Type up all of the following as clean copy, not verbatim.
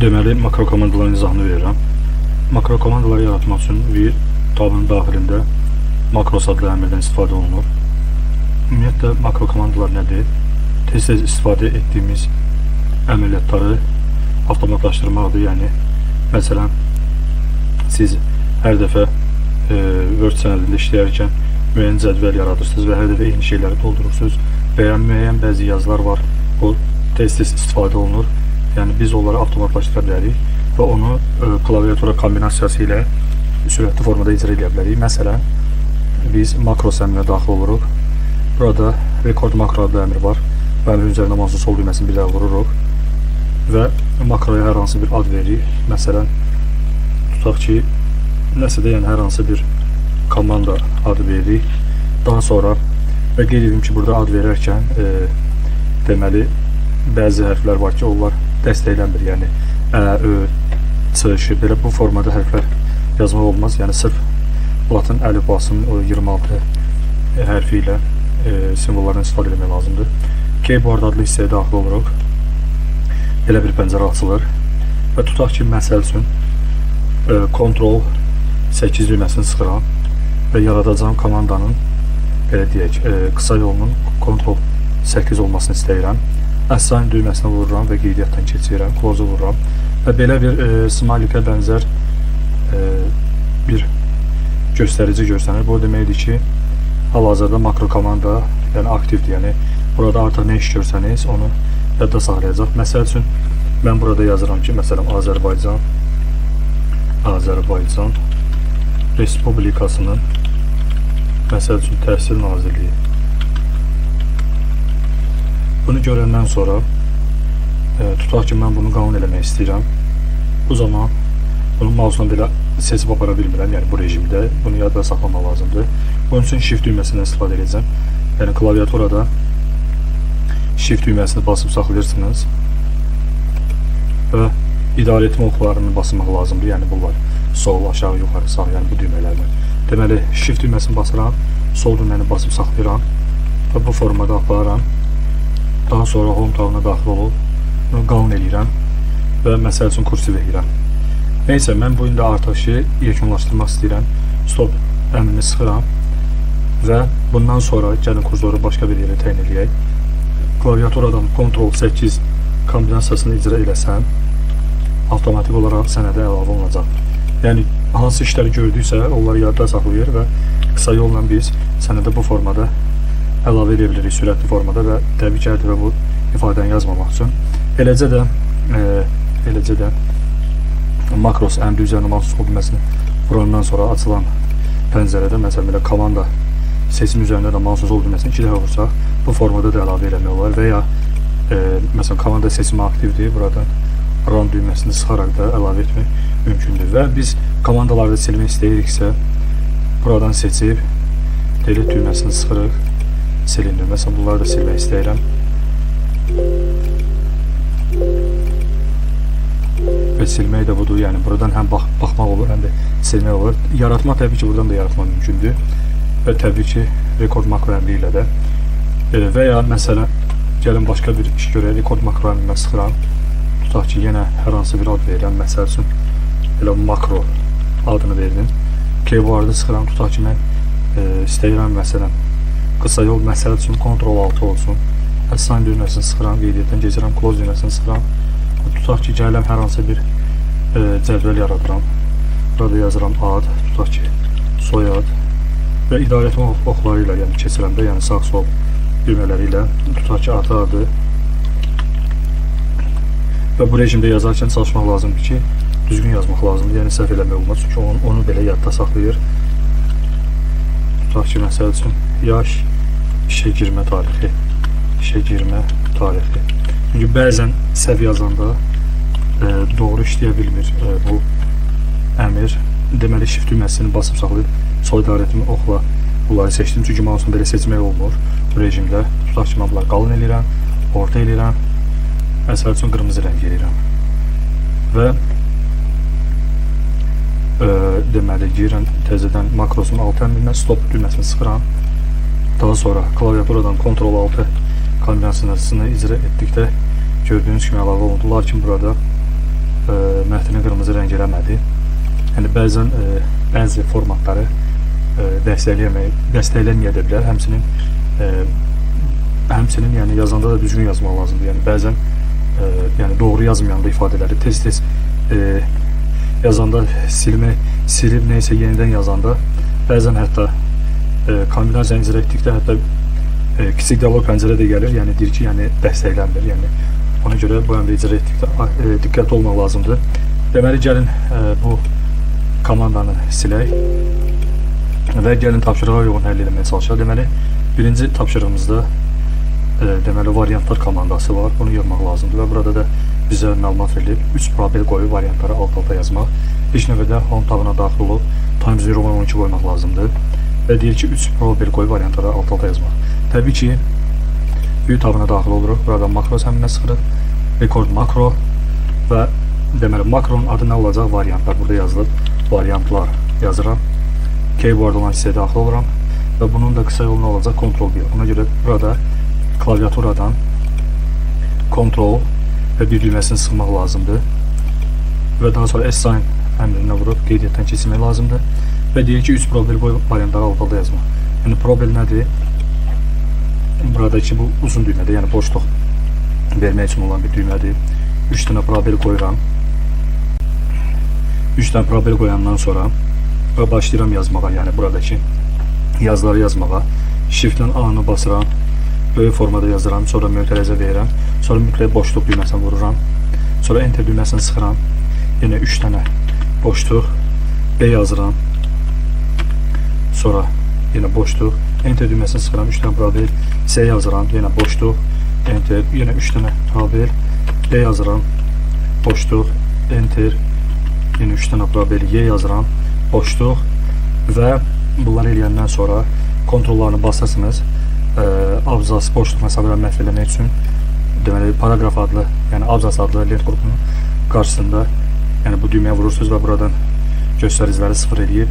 Deməli, makro komandaların izahını verirəm. Makro komandaları yaratmaq üçün bir tabın daxilində makros adlı əmrdən istifadə olunur. Ümumiyyətlə, makro komandalar nədir? Tez-tez istifadə etdiyimiz əməliyyatları avtomatlaşdırmaqdır. Yəni, məsələn, siz hər dəfə Word sənədində işləyərkən müəyyən cədvəl yaradırsınız və hər dəfə eyni şeyləri doldurursunuz və ya müəyyən bəzi yazılar var, o tez-tez istifadə olunur. Yəni biz onları avtomatlaşdıra bilərik və onu klaviatura kombinasiyası ilə sürətli formada icra edə bilərik. Məsələn, biz makros əmrinə daxil oluruq. Burada record makro adlı əmr var. Bu əmrin üzərində mouse'un sol düyməsini bir daha vururuq və makroya hər hansı bir ad veririk. Məsələn, tutaq ki, nəsə də, yəni hər hansı bir komanda adı veririk. Daha sonra və qeyd edim ki, burada ad verərkən deməli bəzi hərflər var ki, onlar dəstəklənmir. Yəni Ə, Ö, C, Ş belə bu formada hərflər yazmaq olmaz. Yəni sırf Latin əlifbasının o 26 hərfi ilə simvollardan istifadə etmək lazımdır. Keyboard adlı hissəyə daxil oluruq. Belə bir pəncərə açılır. Və tutaq ki, məsəl üçün Ctrl 8 düyməsini sıxıram və yaradacağım komandanın belə deyək, qısa yolunun Ctrl 8 olmasını istəyirəm. Assign düyməsinə vururam və qeydiyyatdan keçirirəm, close-u vururam və belə bir smiley-ə bənzər bir göstərici görsənir. Bu deməkdir ki, hal-hazırda makro komanda yəni aktivdir. Yəni burada artıq nə iş görsəniz, onu yadda saxlayacaq. Məsəl üçün mən burada yazıram ki, məsələn Azərbaycan Respublikasının məsəl üçün Təhsil Nazirliyi. Bunu görəndən sonra tutaq ki, mən bunu qalın eləmək istəyirəm. Bu zaman bunu mouse'la belə seçib apara bilmirəm, yəni bu rejimdə bunu yadda saxlamaq lazımdır. Bunun üçün Shift düyməsindən istifadə edəcəm. Yəni klaviaturada Shift düyməsini basıb saxlayırsınız və idarə etmə oxlarını basmaq lazımdır. Yəni bunlar sol, aşağı, yuxarı, sağ, yəni bu düymələrlə. Deməli, Shift düyməsini basıram, sol düyməni basıb saxlayıram və bu formada aparıram. Daha sonra Home tabına daxil olub bunu qalın eləyirəm və məsəl üçün kursiv eləyirəm. Neysə, mən bu indi artıq işi yekunlaşdırmaq istəyirəm. Stop əmrini sıxıram və bundan sonra gəlin kursoru başqa bir yerə təyin eləyək. Klaviaturadan Ctrl 8 kombinasiyasını icra eləsəm, avtomatik olaraq sənədə əlavə olunacaq. Yəni hansı işləri gördüksə, onları yadda saxlayır və qısa yolla biz sənədə bu formada əlavə edə bilirik, sürətli formada və təbii ki, hər dəfə bu ifadəni yazmamaq üçün. Eləcə də makros əmri üzərində mouse sol düyməsini vurandan sonra açılan pəncərədə məsələn belə komanda seçim üzərində də mouse sol düyməsini iki dəfə vursaq, bu formada da əlavə eləmək olar və ya məsələn komanda seçimi aktivdir, buradan run düyməsini sıxaraq da əlavə etmək mümkündür. Və biz komandalarda silmək istəyiriksə, buradan seçib delete düyməsini sıxırıq, silindir. Məsələn, bunları da silmək istəyirəm. Və silmək də budur. Yəni buradan həm baxmaq olur, həm də silmək olur. Yaratma təbii ki, buradan da yaratma mümkündür. Və təbii ki, record makro əmri ilə də. Və ya məsələn, gəlin başqa bir iş görək. Record makro əmrinə sıxıram. Tutaq ki, yenə hər hansı bir ad verirəm. Məsəl üçün, elə makro adını verdim. Keyboard'ı sıxıram. Tutaq ki, mən istəyirəm məsələn, qısa yol məsəl üçün Ctrl 6 olsun. Assign düyməsini sıxıram, qeydiyyatdan keçirəm, close düyməsini sıxıram. Tutaq ki, gəlirəm hər hansı bir cədvəl yaradıram. Burada yazıram ad, tutaq ki, soyad və idarə etmə oxları ilə, yəni keçirəm də, yəni sağ-sol düymələri ilə tutaq ki, ata adı və bu rejimdə yazarkən çalışmaq lazımdır ki, düzgün yazmaq lazımdır. Yəni səhv eləmək olmaz. Çünki onu belə yadda saxlayır. Tutaq ki, məsəl üçün yaş, işə girmə tarixi, işə girmə tarixi. Çünki bəzən səhv yazanda doğru işləyə bilmir bu əmir. Deməli, shift düyməsini basıb saxlayıb sol idarə etmə oxla bunları seçdim. Çünki mouse'un belə seçmək olmur bu rejimdə. Tutaq ki, mən bunları qalın eləyirəm, orta eləyirəm. Məsəl üçün qırmızı rəng eləyirəm. Və deməli girirəm təzədən makrosun alt əmrinə, stop düyməsini sıxıram. Daha sonra klaviaturadan Ctrl 6 kombinasiyasını icra etdikdə gördüyünüz kimi əlavə olundu. Lakin burada mətni qırmızı rəng eləmədi. Yəni bəzən bəzi formatları dəstəkləməyə də bilər. Həmçinin yəni yazanda da düzgün yazmaq lazımdır. Yəni bəzən yəni doğru yazmayanda ifadələri tez-tez yazanda silib neysə yenidən yazanda bəzən hətta kombinasiyanı icra etdikdə hətta kiçik dialoq pəncərə də gəlir. Yəni deyir ki, yəni dəstəklənmir. Yəni ona görə bu əmri icra etdikdə diqqətli olmaq lazımdır. Deməli gəlin bu komandanı silək və gəlin tapşırığa uyğun həll etməyə çalışaq. Deməli birinci tapşırığımızda deməli variantlar komandası var. Bunu yığmaq lazımdır və burada da bizə məlumat verilib. 3 probel qoyub variantları alt-alta yazmaq. İlk növbədə home tabına daxil olub Times New Roman 12 qoymaq lazımdır. Və deyir ki, 3 probel qoyub variantları alt-alta yazmaq. Təbii ki, View tabına daxil oluruq. Burada makro əmrinə sıxırıq. Record makro və deməli makronun adı nə olacaq? Variantlar. Burada yazılıb. Variantlar yazıram. Keyboard olan hissəyə daxil oluram və bunun da qısa yolu nə olacaq? Ctrl 1. Ona görə burada klaviaturadan Ctrl və bir düyməsini sıxmaq lazımdır. Və daha sonra assign əmrinə vurub qeydiyyatdan keçirmək lazımdır. Və deyir ki, 3 probel qoy variantları alt-alta yazmaq. Yəni probel nədir? Buradakı bu uzun düymədir, yəni boşluq vermək üçün olan bir düymədir. 3 dənə probel qoyuram. 3 dənə probel qoyandan sonra və başlayıram yazmağa, yəni buradakı yazıları yazmağa. Shift-lə A-nı basıram. Böyük formada yazıram, sonra mötərizə verirəm. Sonra mütləq boşluq düyməsini vururam. Sonra enter düyməsini sıxıram. Yenə 3 dənə boşluq, B yazıram. Sonra yenə boşluq, enter düyməsini sıxıram, 3 dənə probel, S yazıram, yenə boşluq, enter, yenə 3 dənə probel, D yazıram, boşluq, enter, yenə 3 dənə probel, Y yazıram, boşluq və bunları eləyəndən sonra kontrollarını basasınız. Abzas, boşluq məsafələri məhv eləmək üçün deməli paraqraf adlı, yəni abzas adlı lent qrupunun qarşısında yəni bu düyməyə vurursunuz və buradan göstəriciləri sıfır eləyib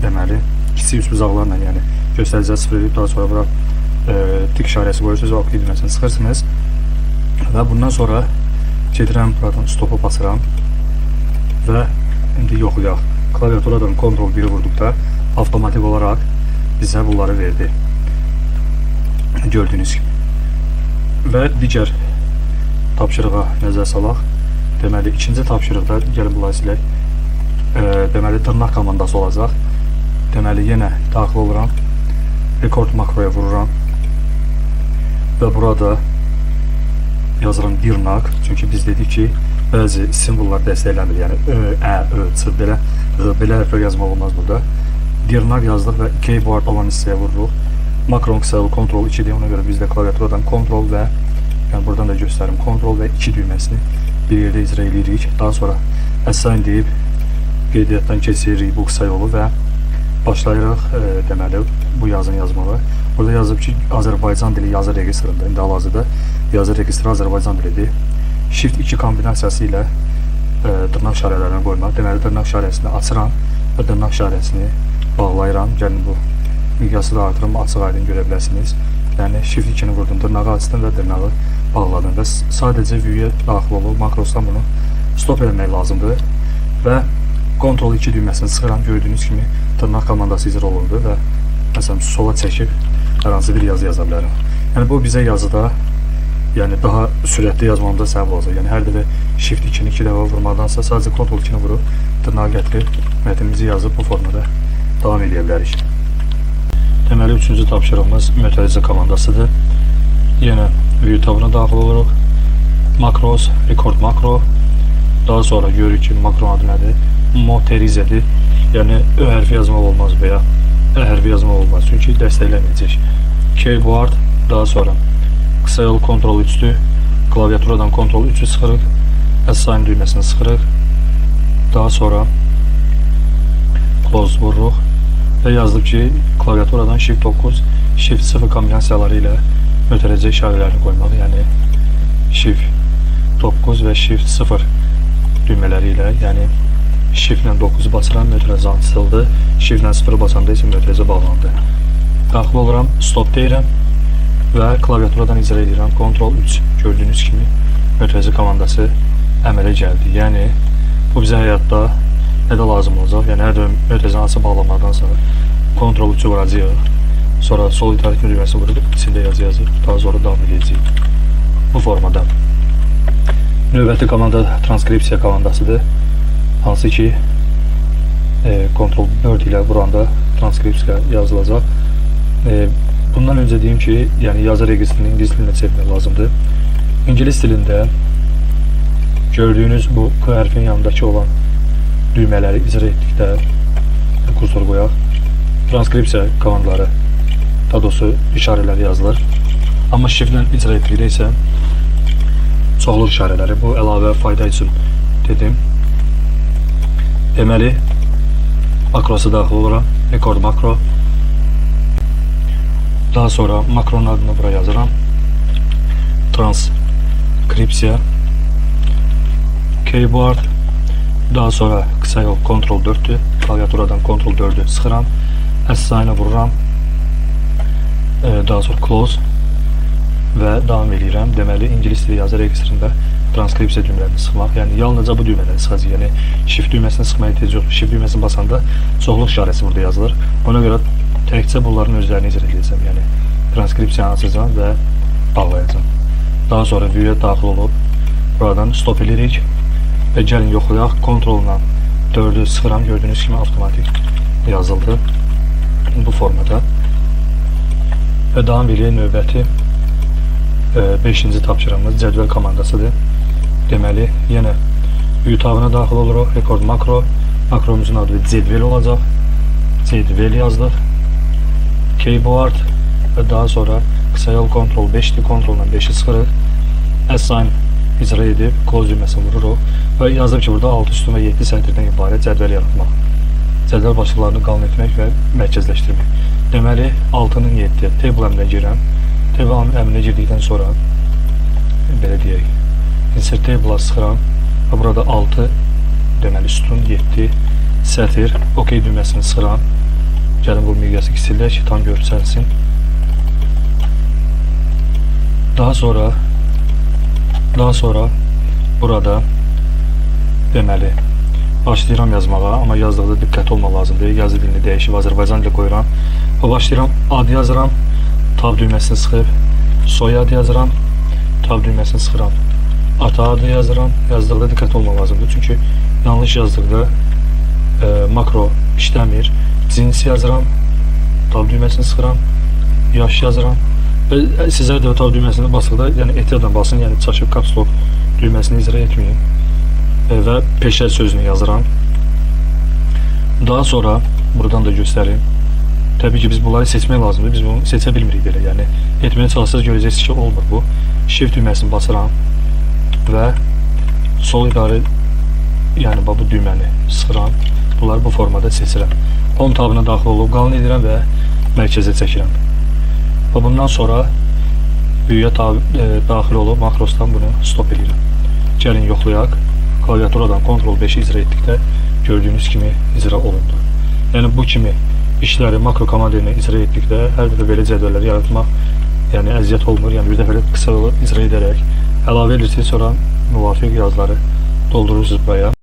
deməli kiçik üçbucaqlarla, yəni göstəriciləri sıfır eləyib daha sonra bura tik işarəsi qoyursunuz və OK düyməsini sıxırsınız və bundan sonra gedirəm, buradan stopu basıram və indi yoxlayaq. Klaviaturadan Ctrl 1-i vurduqda avtomatik olaraq bizə bunları verdi. Gördüyünüz kimi. Və digər tapşırığa nəzər salaq. Deməli, ikinci tapşırıqda gəlin bunları silək. Deməli, dırnaq komandası olacaq. Deməli, yenə daxil oluram. Record makroya vururam. Və burada yazıram dırnaq. Çünki biz dedik ki, bəzi simvollar dəstəklənmir. Yəni Ö, Ə, Ö, C belə, Ğ belə hərflər yazmaq olmaz burada. Dırnaq yazdıq və keyboard olan hissəyə vururuq. Makron qısa yolu Ctrl 2-dir. Ona görə biz də klaviaturadan Ctrl və yəni buradan da göstərim Ctrl və 2 düyməsini bir yerdə icra eləyirik. Daha sonra assign deyib qeydiyyatdan keçiririk bu qısa yolu və başlayırıq deməli bu yazını yazmağa. Burada yazıb ki, Azərbaycan dili yazı registrində. İndi hal-hazırda yazı registri Azərbaycan dilidir. Shift 2 kombinasiyası ilə dırnaq işarələrini qoymaq. Deməli dırnaq işarəsini açıram və dırnaq işarəsini bağlayıram. Gəlin bu miqyası da artırım, açıq aydın görə biləsiniz. Yəni Shift 2-ni vurdum, dırnağı açdım və dırnağı bağladım və sadəcə View-yə daxil olub makrosdan bunu stop eləmək lazımdır və Ctrl 2 düyməsini sıxıram. Gördüyünüz kimi dırnaq komandası icra olundu və məsələn sola çəkib hər hansı bir yazı yaza bilərəm. Yəni bu bizə yazıda yəni daha sürətli yazmamıza səbəb olacaq. Yəni hər dəfə Shift 2-ni 2 dəfə vurmaqdansa sadəcə Ctrl 2-ni vurub dırnağı gətirib mətnimizi yazıb bu formada davam edə bilərik. Deməli üçüncü tapşırığımız mötərizə komandasıdır. Yenə View tabına daxil oluruq. Makros, record makro. Daha sonra görürük ki, makro adı nədir? Moterizədir. Yəni Ö hərfi yazmaq olmaz və ya Ə hərfi yazmaq olmaz. Çünki dəstəklənməyəcək. Keyboard, daha sonra qısa yol Ctrl 3-dür. Klaviaturadan Ctrl 3-ü sıxırıq. Assign düyməsini sıxırıq. Daha sonra close vururuq və yazdıq ki, klaviaturadan Shift 9, Shift 0 kombinasiyaları ilə mötərizə işarələrini qoymaq, yəni Shift 9 və Shift 0 düymələri ilə, yəni Shift ilə 9-u basıram, mötərizə açıldı. Shift ilə 0-ı basanda isə mötərizə bağlandı. Daxil oluram, stop deyirəm və klaviaturadan icra edirəm. Ctrl 3, gördüyünüz kimi mötərizə komandası əmələ gəldi. Yəni bu bizə həyatda nə də lazım olacaq. Yəni hər dəfə mötərizəni açıb bağlamaqdansa Ctrl 3-ü vuracağıq. Sonra sol idarə etmə düyməsini vurub içində yazı yazıb daha sonra davam edəcəyik. Bu formada. Növbəti komanda transkripsiya komandasıdır. Hansı ki Ctrl 4 ilə vuranda transkripsiya yazılacaq. Bundan öncə deyim ki, yəni yazı registrini ingilis dilinə çevirmək lazımdır. İngilis dilində gördüyünüz bu K hərfinin yanındakı olan düymələri icra etdikdə kursor qoyaq. Transkripsiya komandaları, daha doğrusu işarələri yazılır. Amma shift-lə icra etdikdə isə çoxluq işarələri. Bu əlavə fayda üçün dedim. Deməli, makrosa daxil oluram. Record makro. Daha sonra makronun adını bura yazıram. Transkripsiya. Keyboard. Daha sonra kısa yol Ctrl 4'tür. Klaviaturadan Ctrl 4'ü sıxıram. Assign-a vururam. Daha sonra close və davam eləyirəm. Deməli, ingilis dili yazı registrində transkripsiya düymələrini sıxmaq, yəni yalnızca bu düymələri sıxacağıq. Yəni shift düyməsini sıxmaya ehtiyac yoxdur. Shift düyməsini basanda çoxluq işarəsi burada yazılır. Ona görə təkcə bunların özlərini icra edəcəm. Yəni transkripsiyanı açacağam və bağlayacağam. Daha sonra view-ya daxil olub buradan stop eləyirik və gəlin yoxlayaq. Ctrl-la 4-ü sıxıram. Gördüyünüz kimi avtomatik yazıldı bu formada. Və davam eləyək, növbəti 5-ci tapşırığımız cədvəl komandasıdır. Deməli, yenə view tabına daxil oluruq. Record makro. Makromuzun adı cedvel olacaq. Cedvel yazdıq. Keyboard və daha sonra kısa yol Ctrl 5-dir. Ctrl-la 5-i sıxırıq. Assign icra edib close düyməsini vururuq və yazdım ki, burada 6 sütun və 7 sətirdən ibarət cədvəl yaratmaq. Cədvəl başlıqlarını qalın etmək və mərkəzləşdirmək. Deməli, 6-nın 7 table əmrinə girirəm. Table əmrinə girdikdən sonra belə deyək, insert table-a sıxıram və burada 6 deməli sütun, 7 sətir, OK düyməsini sıxıram. Gəlin bu miqyası kiçildək ki, tam görsənsin. Daha sonra burada deməli başlayıram yazmağa, amma yazdıqda diqqətli olmaq lazımdır. Yazı dilini dəyişib Azərbaycan dili qoyuram. Və başlayıram, ad yazıram, tab düyməsini sıxıb soyad yazıram, tab düyməsini sıxıram. Ata adı yazıram. Yazdıqda diqqətli olmaq lazımdır. Çünki yanlış yazdıqda makro işləmir. Cins yazıram, tab düyməsini sıxıram, yaş yazıram. Və sizə də tab düyməsini basdıqda, yəni ehtiyatla basın, yəni çaşıb caps lock düyməsini icra etməyin. Və peşə sözünü yazıram. Daha sonra buradan da göstərim. Təbii ki, biz bunları seçmək lazımdır. Biz bunu seçə bilmirik belə. Yəni etməyə çalışsaz görəcəksiniz ki, olmur bu. Shift düyməsini basıram və sol idarə, yəni bax bu düyməni sıxıram. Bunları bu formada seçirəm. Home tabına daxil olub qalın edirəm və mərkəzə çəkirəm. Və bundan sonra view-ya daxil olub makrosdan bunu stop edirəm. Gəlin yoxlayaq. Klaviaturadan Ctrl 5-i icra etdikdə gördüyünüz kimi icra olundu. Yəni bu kimi işləri makro komanda ilə icra etdikdə hər dəfə belə cədvəlləri yaratmaq yəni əziyyət olmur. Yəni bir dəfəlik qısa yolu icra edərək əlavə edirsiniz, sonra müvafiq yazıları doldurursunuz buraya.